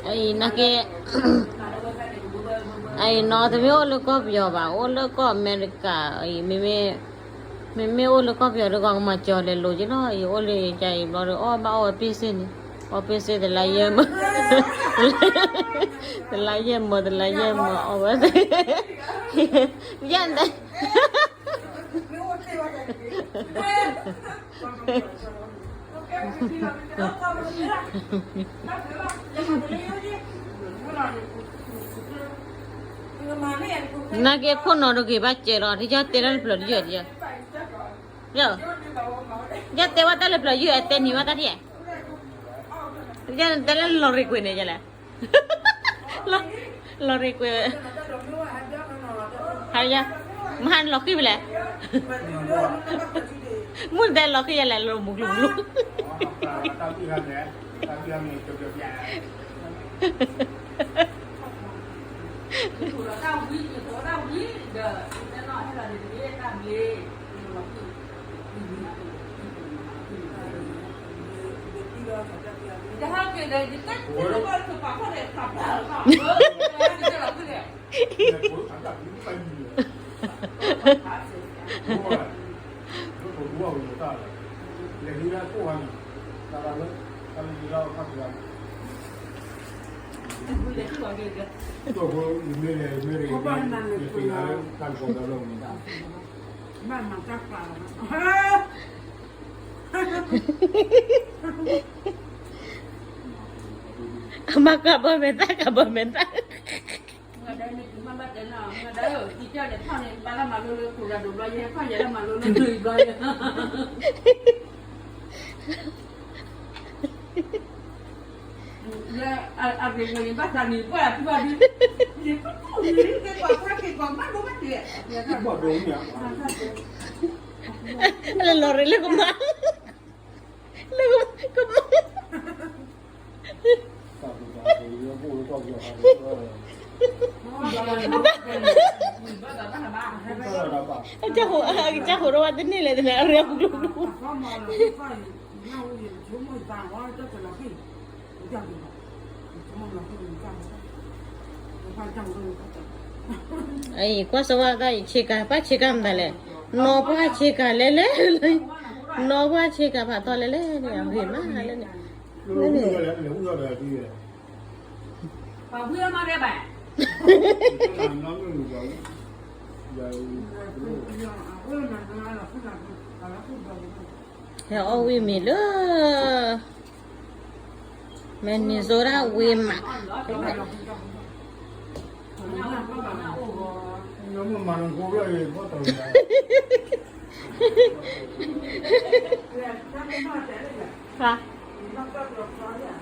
အံၤ နကဲ အံၤ နီၢ်တမ့ၢ်အိၣ်လၢကီၢ်ပယီၤဘၣ်, အိၣ်လၢကီၢ်အမဲရကၤအံၤ, မ့မ့ၢ် မ့မ့ၢ်အိၣ်လၢကီၢ်ပယီၤဒီး ကီၢ်ကမၤကၠီၤလဲၤလိၤက့ၤလီၤ, ယအိၣ်လၢယကါအံၤဘျီဒီး အီၣ်ဘၣ်အီၣ်ဝဲပ့ၢ်စ့ၢ်န့ၣ်, အီၣ်ပ့ၢ်စ့ၢ်တလါယဲၢ်မၢ, တလါယဲၢ်မၢ တလါယဲၢ်မၢ အီၣ်ဝဲ, ယဲၢ်န့ၣ် နာ်က့ခိၣ်နီၤတဂ့ၤဘၣ်စဲးလီၤ, ဒ်ယတဲဒၣ်လၢပျၢၤတယုၢ်ဒ်ယဲ, ယတဲဝဲတၢ်လၢပျၢၤယုၢ် အတဲနံၤဝဲတၢ်ထံၣ်, ယတဲလၢလီၤရ့ကွဲးန့ၣ်ယလဲၣ်, လီၤရ့ကွဲး, ဟါယ, မဟါလီၤဃံၤဖဲလဲၣ်, မုၢ်တဲလီၤဃံၤယလဲၣ် လီၤမုၢ်ကျိၤမုၢ်ကျိၤ အမၤကဘၢမဲာ်သၣ် ကဘၢမဲာ်သၣ် လၢလီၤရ့လၢကမၤ လၢကမၤ အကစၢ်ဟိး အကစၢ်ဟိးထီၣ်ဝဲတန့ၢ်လဲၣ် တန့ၢ်အရ့ပူၤပူၤ အံၤ ကွၢ်စဝါသးအံၤ ဆ့ကၤ ပၢ်ဆ့ကၤမတၤလဲၣ်, နီၢ်ပှၢ်ဆ့ကၤလဲၣ်လဲၣ်, နီၢ်ပှၢ်ဆ့ကၤဖးထီလဲၣ်လဲၣ်န့ၣ် အဂ့ၤမးလဲၣ်န့ၣ်, ဟဲအီၣ်ဝံၣ်မ့ၤလၢ Minnesota ဝ့ၢ်မး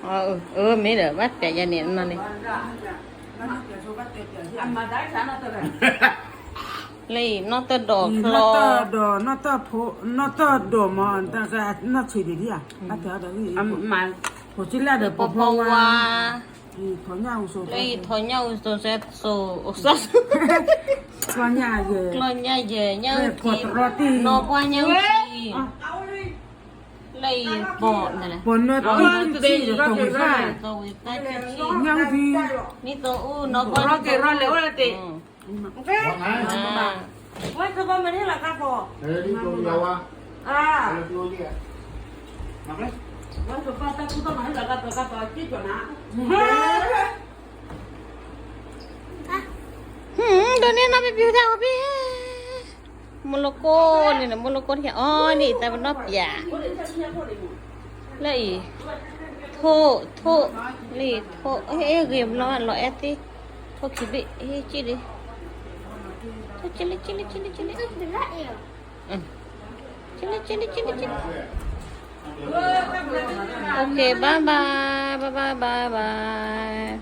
အၢ မ့ၢ်ဒီး ဘၣ်တဲယၤန့ၣ် နီၢ်န့ၣ် လၢအံၤ နီၢ်တၢ်ဒိးချီ နီၢ်တၢ်ဒိးမး နီၢ်ဆံးဒံးဒံးဧါ, ဖိစံလၢဒီး ပီၤဖီဝါ, လၢအံၤ ထီၣ်ညၣ်အူစိၤ စဲစိၤ ကျီၢ်ညၣ်ယဲၢ် ညၣ်အူကံ နီၢ်ပှၢ်ညၣ်အူကံ လၢအံၤ ပီၤ ပီၤနၢ်သီ သီဝံၤသၣ် ညၣ်အူကံ နံၣ်သိအူ နီၢ်ပှၢ် ဒိးန့ၢ်နီၢ်ပပျူၤတၢ်အီၣ်ဘ့ၣ် မိၢ်လိကိၣ်န့ၣ် မိၢ်လိကိၣ်တခါအီၤန့ၣ် တၢ်ပနီၣ်ပၠး လၢအံၤ ထိၣ် ထိၣ် လၢအံၤ ထိၣ် ဟ့ၣ်ဂ့ၤဘျီ လီၤအဲၣ်သ့ၣ် ထိၣ်ခံဘ့ၣ် ဟ့ၣ်ကံၣ်လံ ထိၣ်ကံၣ်လံ ကံၣ်လံ ကံၣ်လံ ကံၣ်လံ ကံၣ်လံ ကံၣ်လံ ကံၣ်လံ ကံၣ်လံ Okay, bye bye, bye bye, bye bye.